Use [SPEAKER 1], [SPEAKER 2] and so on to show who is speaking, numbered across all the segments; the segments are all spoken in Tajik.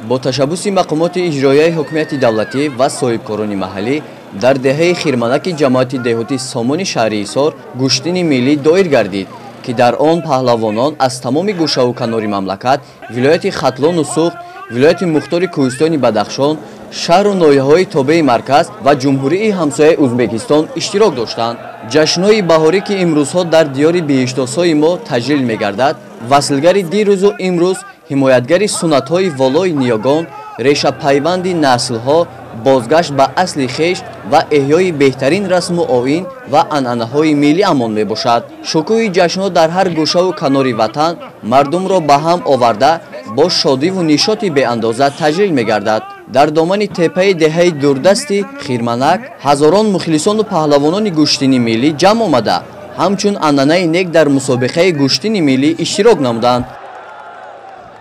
[SPEAKER 1] Бо ташаббуси мақомоти иҷроияи ҳукумати давлатӣ ва соҳибкорони маҳаллӣ дар деҳаи Хирманаки ҷамоати деҳоти Сомони шаҳри Ҳисор гӯштини миллӣ доир гардид, ки дар он паҳлавонон аз тамоми гӯшаву канори мамлакат, вилояти Хатлону Суғд, вилояти мухтори Кӯҳистони Бадахшон, шаҳру ноҳияҳои тобеи марказ ва ҷумҳурии ҳамсояи Ӯзбекистон иштирок доштанд. Ҷашнҳои баҳорӣ, ки имрӯзҳо дар диёри биҳиштосои мо таҷлил мегардад, васлгари дирӯзу имрӯз, ҳимоятгари суннатҳои волои ниёгон, решапайванди наслҳо, бозгашт ба асли хеш ва эҳёи беҳтарин расму оин ва анъанаҳои миллӣ амон мебошад. Шукӯҳи ҷашнҳо дар ҳар гӯшаву канори ватан мардумро ба ҳам оварда, бо шодиву нишоти беандоза таҷлил мегардад. Дар домани теппаи деҳаи дурдасти Хирманак ҳазорон мухлисону паҳлавонони гӯштини миллӣ ҷамъ омада, ҳамчун анъанаи нек дар мусобиқаи гӯштини миллӣ иштирок намуданд.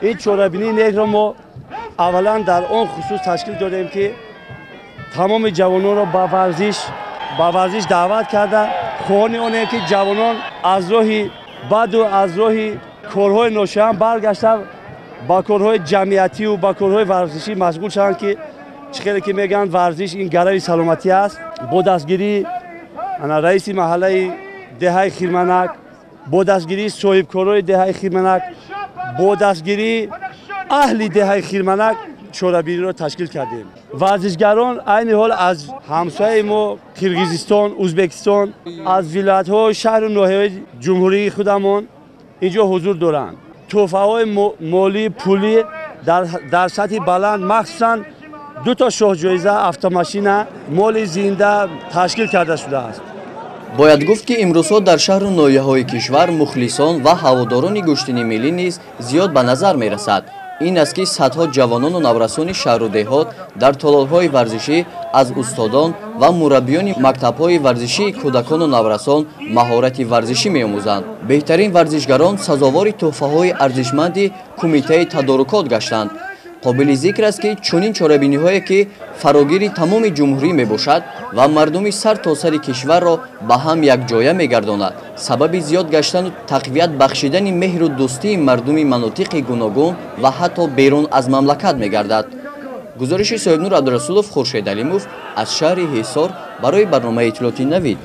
[SPEAKER 2] Ин чорабинии некро мо аввалан дар он хусус ташкил додем, ки тамоми ҷавононро ба варзиш даъват карда, хоҳони онем, ки ҷавонон аз роҳи баду аз роҳи корҳои ношоям баргашта, ба корҳои ҷамъиятию ба корҳои варзишӣ машғул шаванд, ки чӣ хеле ки мегӯянд, варзиш ин гарави саломатӣ аст. Бо дастгирии раиси маҳаллаи деҳаи Хирманак, бо дастгирии соҳибкорои деҳаи Хирманак, бо дастгирии аҳли деҳаи Хирманак чорабиниро ташкил кардем. Варзишгарон айни ҳол аз ҳамсояи мо Қирғизистон, Ӯзбекистон, аз вилоятҳо, шаҳру ноҳияҳои ҷумҳурии худамон инҷо ҳузур доранд. Тӯҳфаҳои молӣ, пулӣ дар сатҳи баланд, махсусан ду то шоҳҷоиза, автомашина, моли зинда ташкил карда шудааст.
[SPEAKER 1] Бояд гуфт, ки имрӯзҳо дар шаҳру ноҳияҳои кишвар мухлисон ва ҳаводорони гӯштини миллӣ низ зиёд ба назар мерасад. Ин аст, ки садҳо ҷавонону наврасони шаҳру деҳот дар толорҳои варзишӣ аз устодон ва мураббиёни мактабҳои варзишии кӯдакону наврасон маҳорати варзишӣ меомӯзанд. Беҳтарин варзишгарон сазовори тӯҳфаҳои арзишманди кумитаи тадорукот гаштанд. Қобили зикр аст, ки чунин чорабиниҳое, ки фарогири тамоми ҷумҳурӣ мебошад ва мардуми сар то сари кишварро ба ҳам якҷоя мегардонад, сабаби зиёд гаштану тақвият бахшидани меҳру дӯстии мардуми манотиқи гуногун ва ҳатто берун аз мамлакат мегардад. Гузориши Соҳибнур Абдурасулов, Хуршед Алимов аз шаҳри Ҳисор барои барномаи иттилоотии Навид.